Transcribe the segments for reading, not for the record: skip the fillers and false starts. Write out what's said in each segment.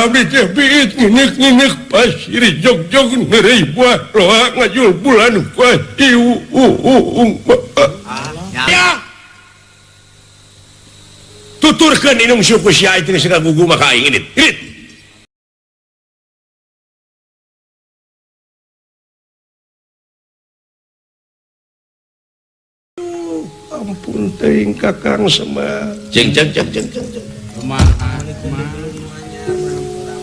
Abdi teh biit nginek-nginek pasir jog-jog neureuy buah loa ngajul bulan kuah hiung. Ya. Tuturkeun inung suku sia itu geus ngagugu maka aing indit. Indit. Ampun teuing Kakang Semar. Ceng ceng ceng ceng ceng.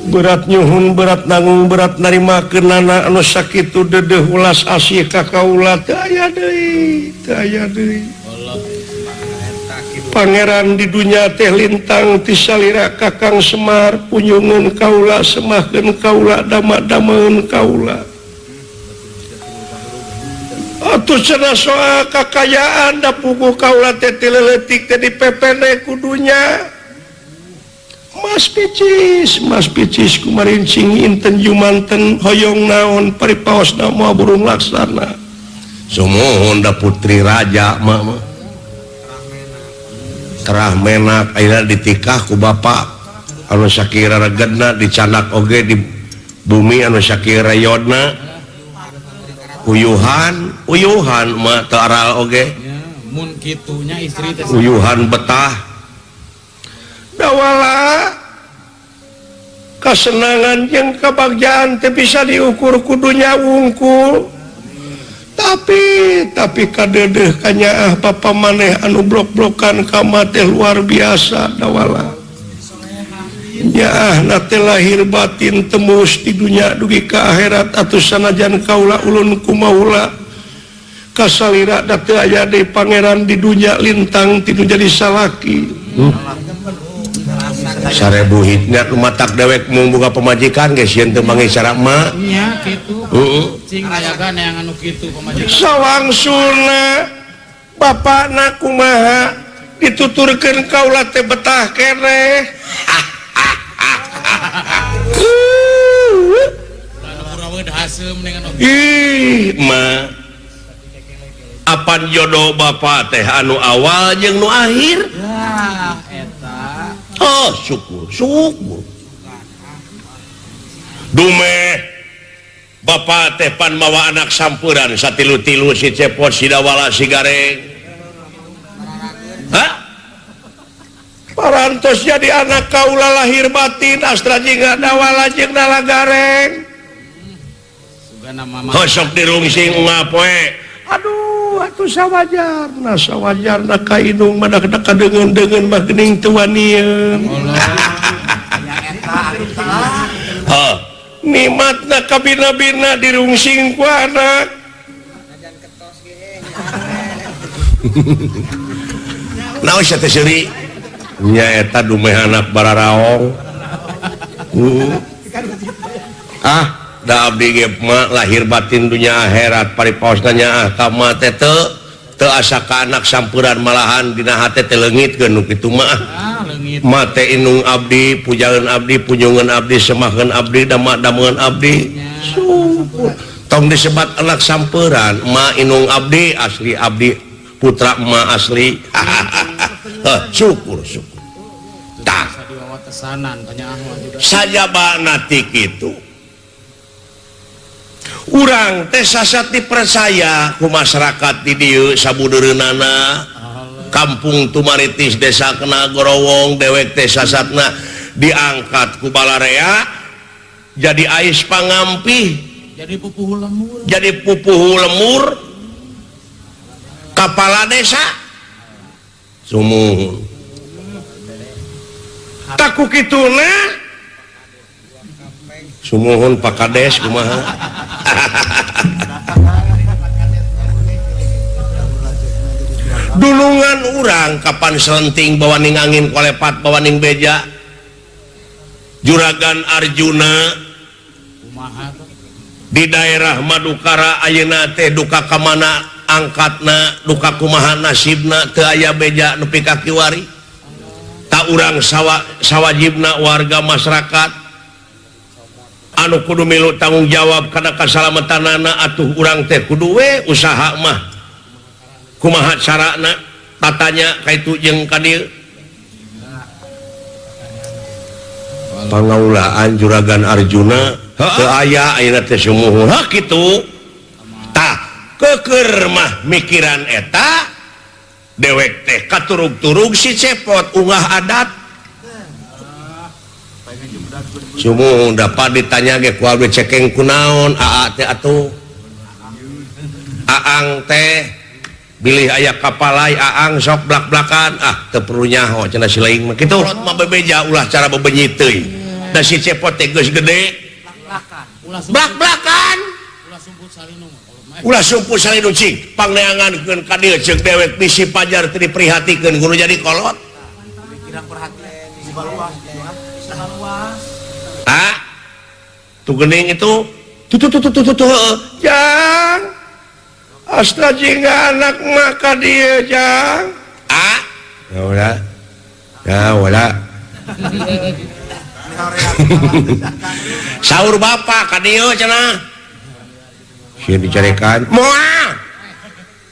Berat nyuhun, berat nanggung, berat narimakeunana anu sakitu dedeuh ulas asih ka kaula teu aya deui, teu aya deui. Pangeran di dunya teh lintang ti salira Kakang Semar punyungeun kaula semahkeun kaula dama-dameun kaula. Atuh cenah soal kakayaan da puguh kaula teh ti leutik teh dipepende ku dunya. Mas Picis kumarincing inten jumanten hoyong naon paripaosna moal burung laksana. Sumuhun da putri raja mah. Terah menak ayeuna ditikah ku bapak anu sakira regedna dicandak oge di bumi anu sakira rayodna. Uyuhan, uyuhan mah teu aral oge. Mun kitunya istri teh. Uyuhan betah. Dawala kasenangan jeung kabagjaan teh bisa diukur ku dunya wungkul. Tapi kadeudeeh kanyaah bapa maneh anu blok-blokan ka teh luar biasa dawala. Nyaah na teh lahir batin tembus di dunya dugi ka akhirat atuh sanajan kaula ulun kumaula kasalira da teu aya deui pangeran di dunya lintang ti nu jadi salaki. 1000 hitna lumatak dewek mung boga pamajikan geus sieun teu manggih cara emak. Nya kitu. Heeh. Cing ayaga neangan nu kitu pamajikan. Sawangsuna bapakna kumaha dituturkeun kaula teh betah keneh. Ih, ma. Apan jodoh bapak teh anu awal jeung nu akhir? Wah, eta. Oh, syukur, syukur. Dumeh bapak teh pan mawa anak sampuran satilu-tilu si Cepot, si Dawala, si Gareng. Hah? Parantos jadi anak kaula lahir batin astra jingga Dawala jeung Nala Gareng. Hosok dirungsing ungapoe. Aduh, atuh sawajarna, sawajarna ka indung mah da kadeungeun-deungeun mah geuning teu wanieun. Hah, nikmatna kabina-bina dirungsing ku anak. Naon sia teh seuri? Nya eta dumeh anak bararaong. Ah, da abdi ge mah lahir batin dunya akhirat paripaosna nyaah ka mah teh teu asa ka anak sampuran malahan dina hate teh leungitkeun nu kitu mah. Mate inung abdi, pujaeun abdi, punjungeun abdi, semahkeun abdi, dama-dameun abdi. Syukur. Tong disebat anak sampuran, ma inung abdi asli abdi putra ma asli. Syukur syukur. Tah. Sajabana ti kitu. Urang teh sasat dipercaya ku masyarakat di dieu sabudeureunana kampung Tumaritis desa Kena Gorowong dewek teh sasatna diangkat ku balarea jadi ais pangampih jadi pupuhu lemur, jadi pupuhu lemur kepala desa sumuhun taku kituna sumuhun Pak Kades kumaha. Dulungan urang kapan selenting bawaning angin kolepat bawaning beja Juragan Arjuna di daerah Madukara ayeuna teh duka ka mana angkatna duka kumaha nasibna teu aya beja nepi ka kiwari ta urang sawajibna warga masyarakat anu kudu milu tanggung jawab kana kasalamatanana atuh urang teh kudu we usaha mah kumaha carana tatanya kaitu jeung ka dieu. Pangaulaan Juragan Arjuna teu aya ayeuna teh sumuhun. Ha kitu. Tah, keukeur mah mikiran eta dewek teh katurug-turug si Cepot ungah adat. Sumuhun dapat ditanya ge ku abdi cekeng kunaon aa teh atuh. Aang teh bilih aya kapalai aang sok blak-blakan ah teu perlu nyaho cenah si laing mah kitu. Mah bebeja ulah cara bebenyi teuing. Da si Cepot teh geus gede. Blak-blakan. Ulah sumput salinu cing pangneangankeun ka dieu ceuk dewek bisi pajar teu diprihatikeun kudu jadi kolot. Ah tuh geuning itu tuh tuh tuh tuh tuh jang Astra jingga anak maka dia jang ah ya udah ya udah sahur bapak ka dieu cenah sieun dicarekan moal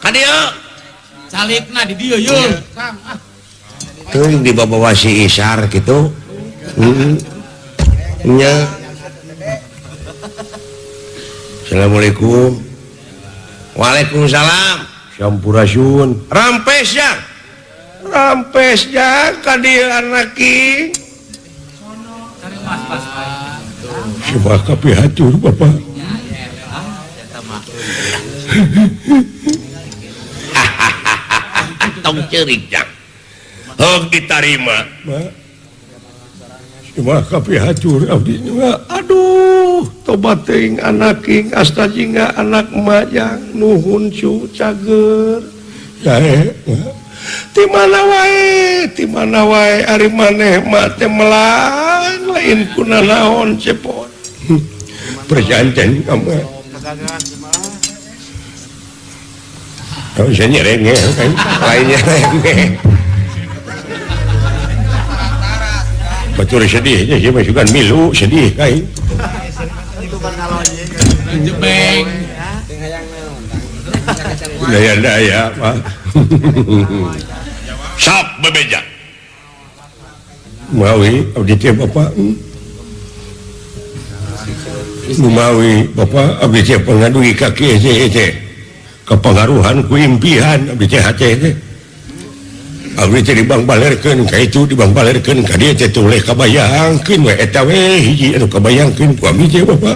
ka dieu calikna di dieu yeuh Kang ah teuing dibawa si Isar kitu nya. Assalamualaikum. Waalaikumsalam. Sampurasun. Rampes ya. Rampes ya ka dieu anak ki. Coba kapihatur Bapak. Tong ceurik jang. Heug ditarima. Cuma kapihatur abdi mah. Aduh, tobat teuing anak king asta jingga anak emak jang nuhun cu cager. Jae. Ti mana wae, ti mana wae ari maneh mah teh melang lain kunanaon Cepot. Perjanjian kamu. Tahu saya nyerenge kan, lainnya nyerenge. Batur sedih, ya masukan milu sedih kain. Jebeng. Daya-daya pak. Sok bebeja. Mawi abdi teh bapak. Mawi bapak abdi teh pangadugi kaki teh. Kepengaruhan ku impian abdi teh hate teh. Abdi teh dibangbalerkeun ka itu dibangbalerkeun ka dieu teh teu kabayangkeun we eta we hiji anu kabayangkeun ku abdi teh bapak.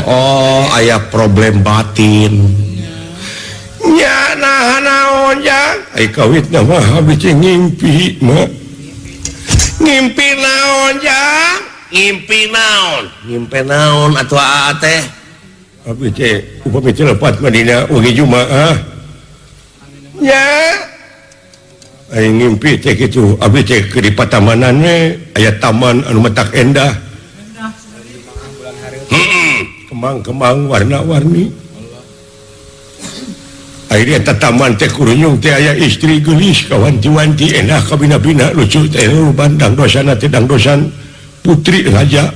Oh, aya problem batin. Nya nah naon jang? Ai kawitna mah abdi teh ngimpi mah. Ngimpi naon jang? Ngimpi naon? Ngimpi naon atuh aa teh? Abdi teh upami teh lepat mah dina wengi Jumaah. Nya. Ai ngimpi teh kitu, abdi teh keur di patamanan we aya taman anu matak endah. Kembang-kembang warna-warni. Akhirnya taman teh kurunyung teh aya istri geulis kawanti-wanti endah kabina-bina lucu teh bandang dosana teh dangdosan putri raja.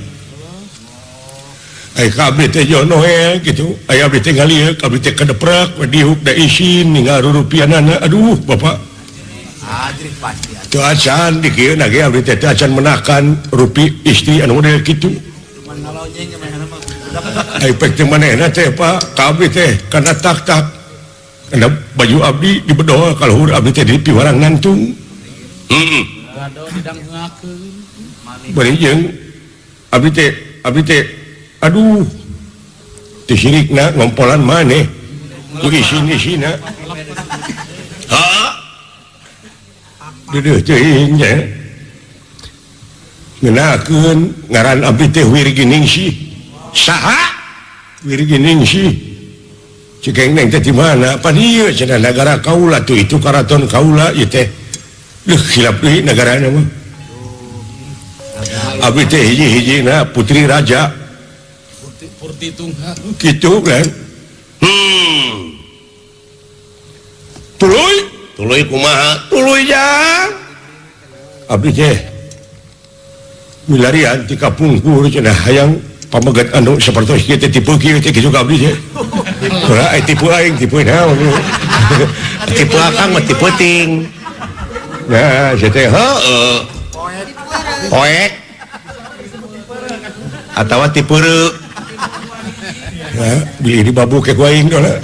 Ai ka abdi teh jono we kitu, aya abdi teh ngalieu abdi teh kadeprak we dihuk da isin ninggal rurupianana aduh bapak. Teu acan di kieu na ge abdi teh teu acan menakan rupi istri anu model kitu. Ai pek teh manehna teh Pak, ka abdi teh kana tak-tak. Kana baju abdi dibedol ka luhur abdi teh dipiwarang nantung. Heeh. Bari jeung abdi teh aduh teh sirikna ngompolan maneh. Ku isin-isina. Ha? Deudeuh teuing nya. Ngenakeun ngaran abdi teh Wirginingsih. Saha? Wirginingsih. Cekeng neng teh di mana? Pan ieu cenah nagara kaula tuh itu karaton kaula ieu teh. Leuh hilap deui nagarana mah. Abdi teh hiji-hijina putri raja. Kitu kan? Tuluy, tuluy kumaha? Tuluy jang. Abdi teh milarian ti kapungkur cenah hayang pamegat anu sapertos kieu teh tipe kieu teh kitu ka abdi teh. Ora ai tipe aing tipe naon. Tipe akang mah tipe ting. Nah, sia teh heueuh. Poek atawa ti peureu. Ya, beli di babu ke aing dola.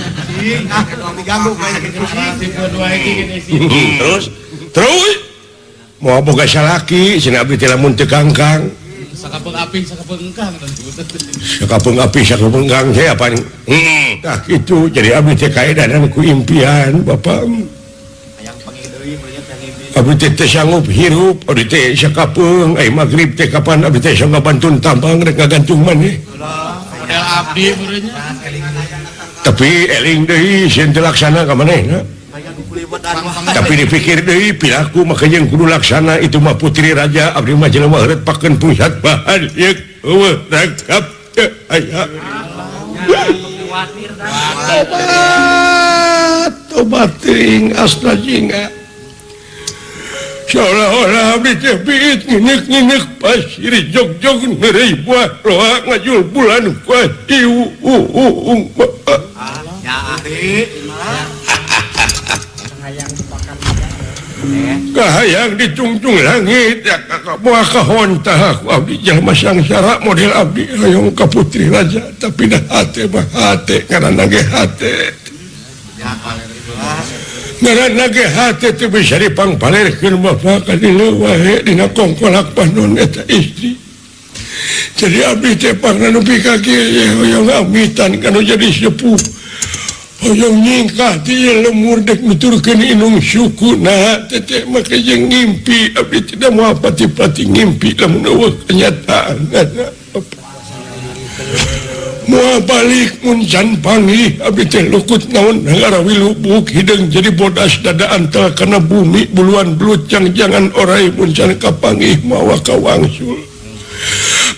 Terus terus mau boga salaki cenah abdi teh lamun teu kangkang. Sakapeung api sakapeung engkang. Sakapeung api sakapeung engkang teh apa? Tah kitu jadi abdi teh kaedanan ku impian bapak. Abdi teh teu sanggup hirup, abdi teh sakapeung ai magrib teh kapan abdi teh sanggup bantun tambang rek ngagantung maneh. Model abdi meureunnya. Tapi eling deui sieun teu laksana ka manehna. Tapi dipikir deui piraku maka jeung kudu laksana itu mah putri raja abdi mah jelema heureut pakeun pusat bahan ieu eueuh rangkap teu aya. Tobat tobat teuing asna jingga. Seolah-olah abdi teh biit nginek-nginek pasir jog-jog neureuy buah roa ngajul bulan kuah ieu kahayang dicungcung langit ya kakak buah kahontah aku abdi jelema sangsara model abdi hoyong ka putri raja tapi dah hate mah hate ngaranna ge hate ngaranna ge hate teu bisa dipangpalerkeun bapak ka dieu wae dina kongkolak panon eta istri jadi abdi teh pangna nepi ka kieu hoyong amitan kana jadi sepuh hoyong nyingkah ti lemur dek nuturkeun inung suku nah teteh mah jeung ngimpi abdi tidak moal pati-pati ngimpi lamun eueuh kenyataan moal balik mun can panggih abdi teh lukut naon nagara wilubuk hideung jadi bodas dada antal kana bumi buluan belut jang-jangan orai mun can kapanggih mawa kawangsul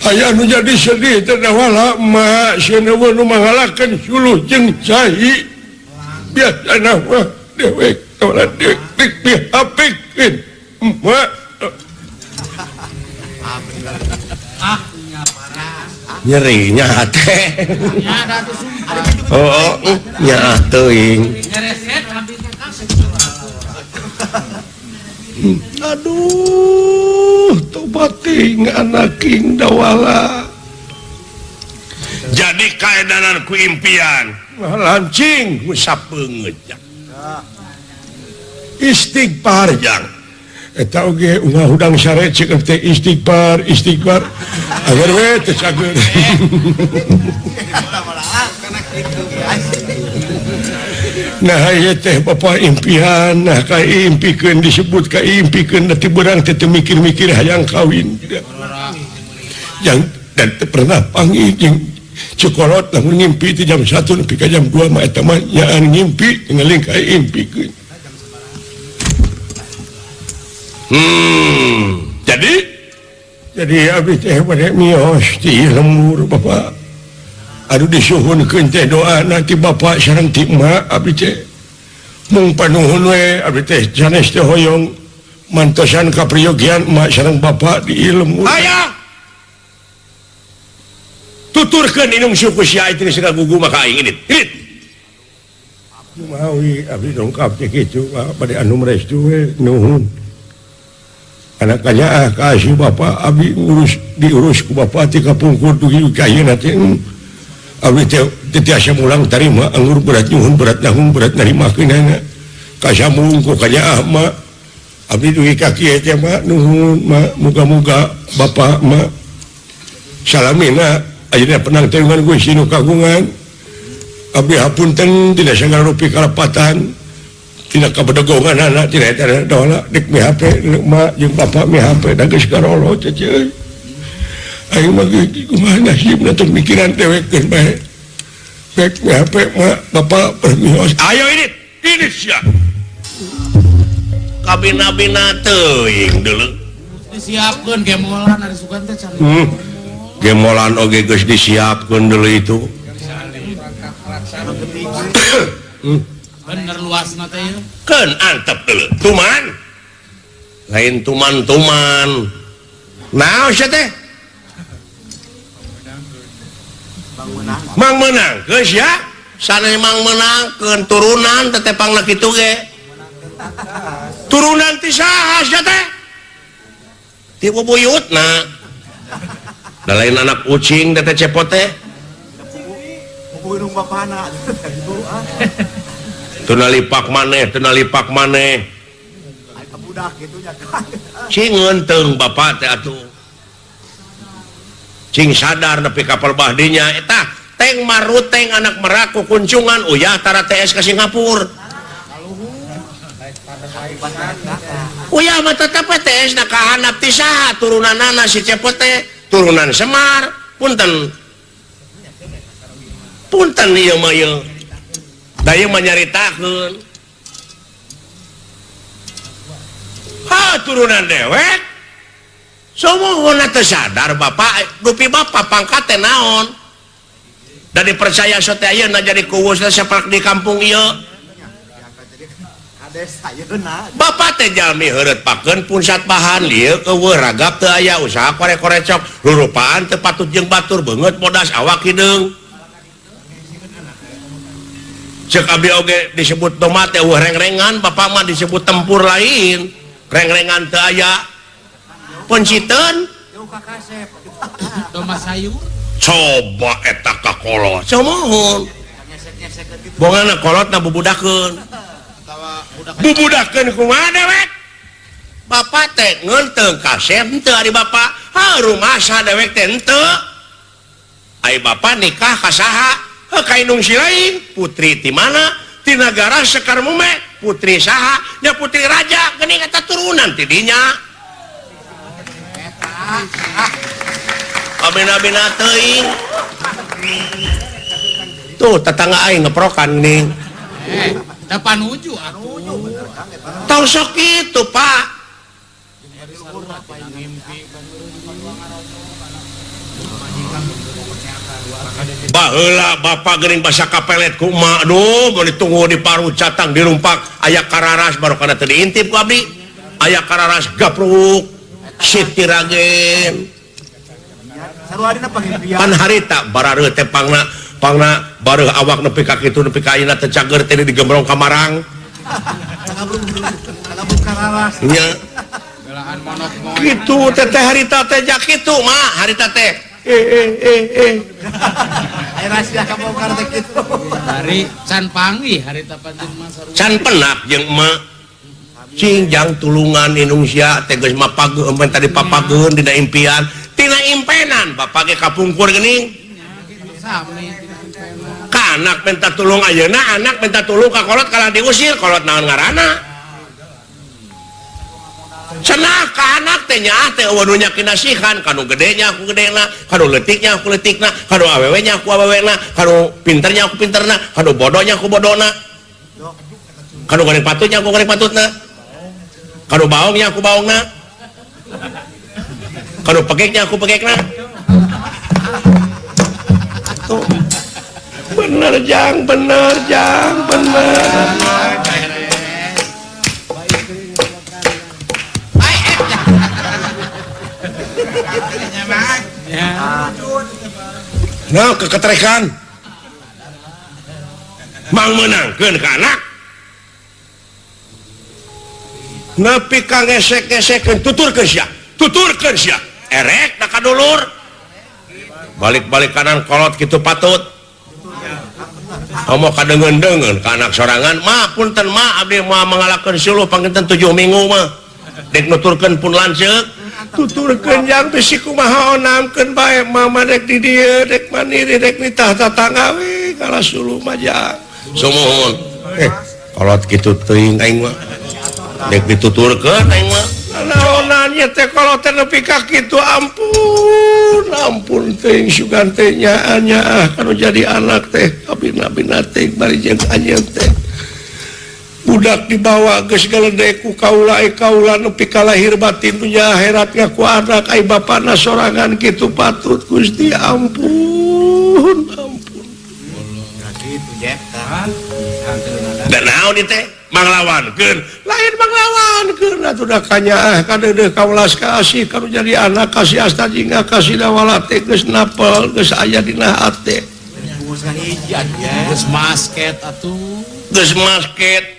aya nu jadi sedih teh dawala emak sieun eueuh nu mangalakeun suluh jeung cai biasana mah dewek tawala dewek dihapikeun emak nyerinya hate oh nya teuing aduh tobat teuing anak king dawala jadi kaedanan ku impian lancing sapeungeut istighfar jang eta oge ungah hudang sare ceuk teh istighfar istighfar agar we teu cager nah ieu teh bapa impian nah ka impikeun disebut ka impikeun da ti beurang teh teu mikir-mikir hayang kawin yang dan teu pernah panggih jeung cekolot lamun ngimpi ti jam 1 nepi ka jam 2 mah eta mah nyaan ngimpi ngeling ka impikeun. Jadi abdi teh bade mios ti lembur bapak. Aduh disuhunkeun teh doa nanti bapak sareng ti emak abdi teh. Mung panuhun we abdi teh sanes teh hoyong mantosan kapriyogian emak sareng bapak di lembur. Aya. Tuturkeun inung suku sia itu geus ngagugu maka aing indit. Indit. Mawi abdi dongkap teh kitu bade anu restu we nuhun. Anak kanya kasih bapak abdi ngurus diurus ku bapak ti kapungkur dugi ka ayeuna teh abdi teh tiasa mulang tarima anggur berat nyuhun berat nahung berat narimakeunana kasambung ku kanyaah mah abdi dugi ka kieu teh mah nuhun mah muga-muga bapak mah salamina ayeuna penang teh Gusti nu kagungan abdi hapunten dina sagala rupi kalepatan tina kabedegongan anak tina eta dola dik mi HP mak jeung bapak mi HP da geus karolo cece euy aing mah kumaha nasibna teh mikiran dewek geus bae rek mi HP mak bapak permios ayo ini ini sia kabina-bina teuing deuleu disiapkeun gemolan ari sugan teh cari gemolan oge geus disiapkeun deuleu itu bener luasna teh ieu keun antep deuleu tuman lain tuman-tuman naon sia teh mang meunang geus ya sane mang meunangkeun turunan teh tepangna kitu ge turunan ti saha sia teh Ti bubuyutna. Da lain anak ucing teh Cepot teh. Bubuyung bapana. Teu nalipak maneh, teu nalipak maneh. Budak kitu nya kan. Cing ngeunteung bapak teh atuh. Cing sadar nepi ka pelbah dinya eta teng maruteng anak merak kukuncungan uyah tara TS ka Singapura. Uyah mah tetep TS na ka handap ti saha turunanana si Cepot teh turunan Semar punten. Punten ieu mah ieu. Da ieu mah nyaritakeun. Ha turunan dewek. Sumuhunna teu sadar bapak dupi bapak pangkat teh naon. Da dipercaya sote ayeuna jadi kuwus teh sapak di kampung ieu. Bapak teh jalmi heureut pakeun punsat bahan lieu eueuh ragap teu aya usaha korek-korecok rurupaan teu patut jeung batur beungeut bodas awak hideung. Ceuk abdi oge disebut tomat teh eueuh rengrengan bapak mah disebut tempur lain. Rengrengan teu aya. Penciteun Doma sayur. Coba eta ka kolot. Sumuhun. Bongana kolotna bubudakeun. Bubudakeun kumaha dewek? Bapak teh ngeunteung kasep henteu ari bapak. Ha rumasa dewek teh henteu. Ai bapak nikah ka saha? Heuh ka indung si lain. Putri ti mana? Ti nagara Sekar Mume. Putri saha? Nya putri raja geuning eta turunan ti dinya. Abina-bina teuing. Tuh tetangga aing ngeprokan nih. Teu panuju atuh. Tong sok kitu, Pak. Baheula bapak geuning basa kapelet ku emak, aduh mun ditunggu di paru catang dirumpak aya kararas baru kana teu diintip ku abdi. Aya kararas gapruk Siti Ragen. Pan harita barareuh teh pangna pangna bareuh awak nepi ka kitu nepi ka ayeuna teh cager teh digembrong ka marang. Nya. Kitu teh teh harita teh ja kitu mah harita teh. Aya rahasia kabongkar teh kitu. Hari can panggih harita panjeun mah sarua. Can penak jeung emak. Cing jang tulungan Indonesia teh geus mapageun mun tadi papageun dina impian tina impenan bapak ge kapungkur geuning. Ka anak minta tulung ayeuna anak minta tulung ka kolot kalah diusir kolot naon ngaranna. Cenah ka anak teh nyaah teh eueuh nu nyakinasihan kanu gede nya ku gedena kanu leutik nya ku leutikna kanu awewe nya ku awewena kanu pinter nya ku pinterna kanu bodoh nya ku bodona kanu goreng patut nya ku goreng patutna kanu baongnya aku baongna kanu pekeknya aku pekekna. Tuh bener jang bener jang bener. Nah keketrekan mang meunangkeun ka anak nepi ka ngesek-ngesekeun tuturkeun sia tuturkeun sia erek da ka dulur balik-balik kanan kolot kitu patut komo kadeungeun-deungeun ka anak sorangan mah punten mah abdi moal mangalakeun suluh panginten 7 minggu mah dek nuturkeun pun lanceuk tuturkeun jang bisi kumaha onamkeun bae mama dek di dieu dek mandiri dek nitah tatangga we kalah suluh mah jang sumuhun kolot kitu teuing aing mah dek dituturkeun aing mah naonannya teh kolot teh nepi ka kitu ampun ampun teuing sugan teh nyaah nyaah kanu jadi anak teh abina-bina teh bari jeung anjeun teh budak dibawa geus galedek ku kaula kaula nepi ka lahir batin dunya akhirat ngaku anak ai bapana sorangan kitu patut Gusti ampun ampun. Dan naon ieu teh manglawankeun lain manglawankeun atuh da kanyaah kadeudeuh kaulas kasih kanu jadi anak kasih asta jingga kasih dawala teh geus napel geus aya dina hate geus masket atuh geus masket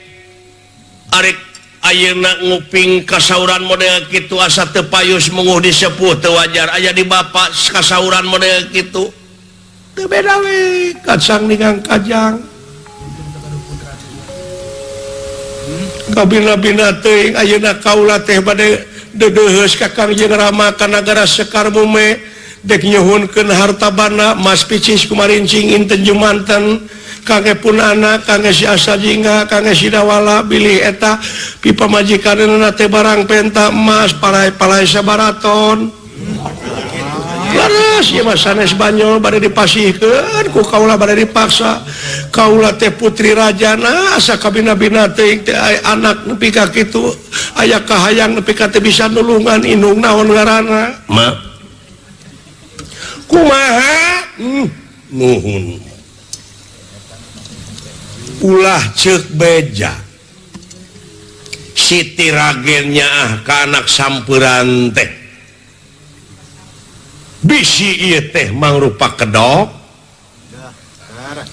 arek Ayeuna nguping kasauran model kitu asa teu payus menguh disepuh teu wajar aya di bapak kasauran model kitu teu beda we kacang ningang kajang kabina-bina teuing ayeuna kaula teh bade deudeuheus ka Kangjeng Rama ka nagara Sekar Mume dek nyuhunkeun harta banda mas picis kumarincing inten jumanten kangge pun anak kangge si Asa Jingga kangge si Dawala bilih eta pipamajikanna teh barang penta emas parai-parai sabaraton leres ieu mah sanes banyol bade dipasihkeun ku kaula bade dipaksa kaula teh putri rajana asa kabina-bina teuing teh anak nepi ka kitu aya kahayang nepi ka teu bisa nulungan indung naon ngaranna ma kumaha nuhun ulah ceuk beja Siti Ragen nyaah ka anak samperan teh bisi ieu teh mangrupa kedok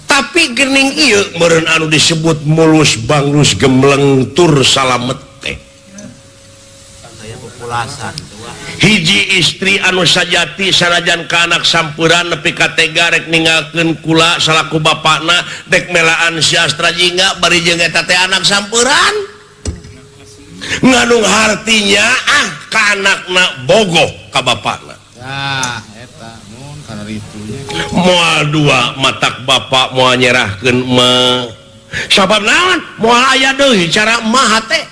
tapi gening ieu meureun anu disebut mulus banglus gemleng tur salamet teh hiji istri anu sajati sanajan ka anak samperan nepi ka tega rek ninggalkeun kula salaku bapakna dek melaan si Astra Jingga bari jeung eta teh anak samperan ngandung hartinya ah ka anakna bogoh ka bapakna tah eta mun kana ritunya moal dua matak bapak moal nyerahkeun mah sabab naon moal aya deui cara mah teh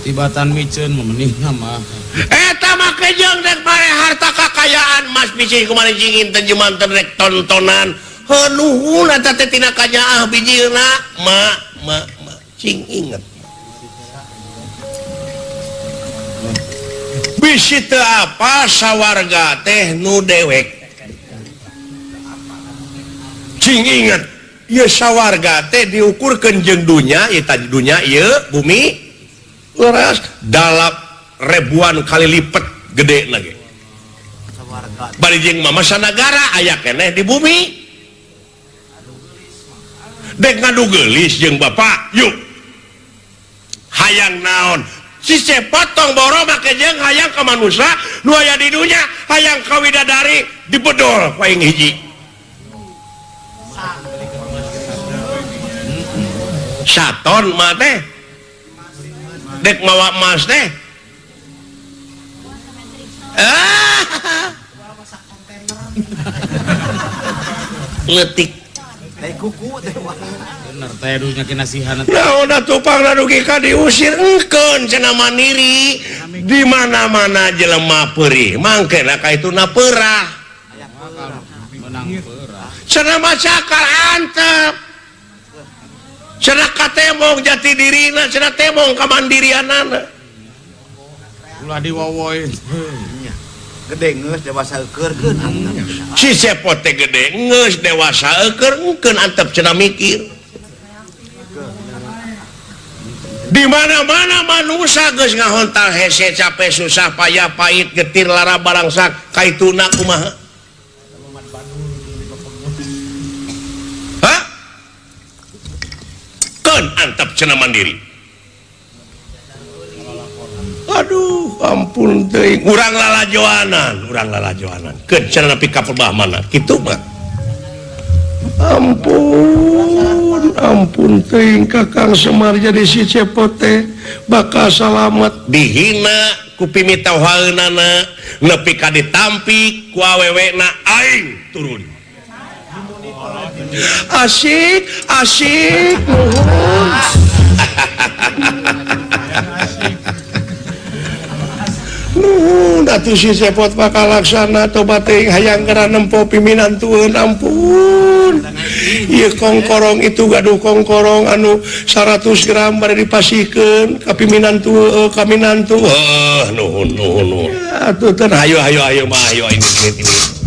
tibatan miceun memeningna mah eta mah kejeung dek bare harta kakayaan mas bisi kumaha cingin teh jumanten rek tontonan heuh nuhun eta teh tina kanyaah bijilna ma ma ma cing inget bisi teu apa sawarga teh nu dewek cing inget ieu sawarga teh diukurkeun jeung dunya ieu tadi dunya ieu bumi leres dalam ribuan kali lipat gede lagi bari jeung mah masa nagara aya keneh di bumi dek ngadu geulis jeung bapak yuk hayang naon si potong boro make jeung hayang ka manusia nu aya di dunya hayang ka widadari dibedol ku aing hiji saton mah teh dek mawa emas teh letik teh kuku teh bener teh dunya kinasihan naon atuh pangna dugi ka diusir engkeun cenah mandiri di mana-mana jelema peurih mangkena ka ituna peurah menang peurah cenah mah cakar antep cenah katemong jati dirina cenah temong kamandirianana ulah diwowoy gede geus dewasa eukeurkeun si cepot teh gede geus dewasa eukeurkeun antep cenah mikir di mana-mana manusia geus ngahontal hese capek susah payah pahit getir lara barangsak kaituna kumaha antap cenah mandiri aduh ampun teuing urang lalajoanan keun cenah nepi ka perbah mana kitu mah ampun ampun teuing Kakang Semar jadi si Cepot teh bakal salamet dihina ku pimitohaeunana nepi ka ditampik ku awewena aing turun asik asik nuhun nuhun atuh si Cepot bakal laksana tobat teuing hayang geura nempo piminantueun ampun ieu kongkorong itu gaduh kongkorong anu 100 gram bade dipasihkeun ka piminantu ka minantu heuh nuhun nuhun nuhun atuh teh hayo hayo hayo mah hayo ini ini.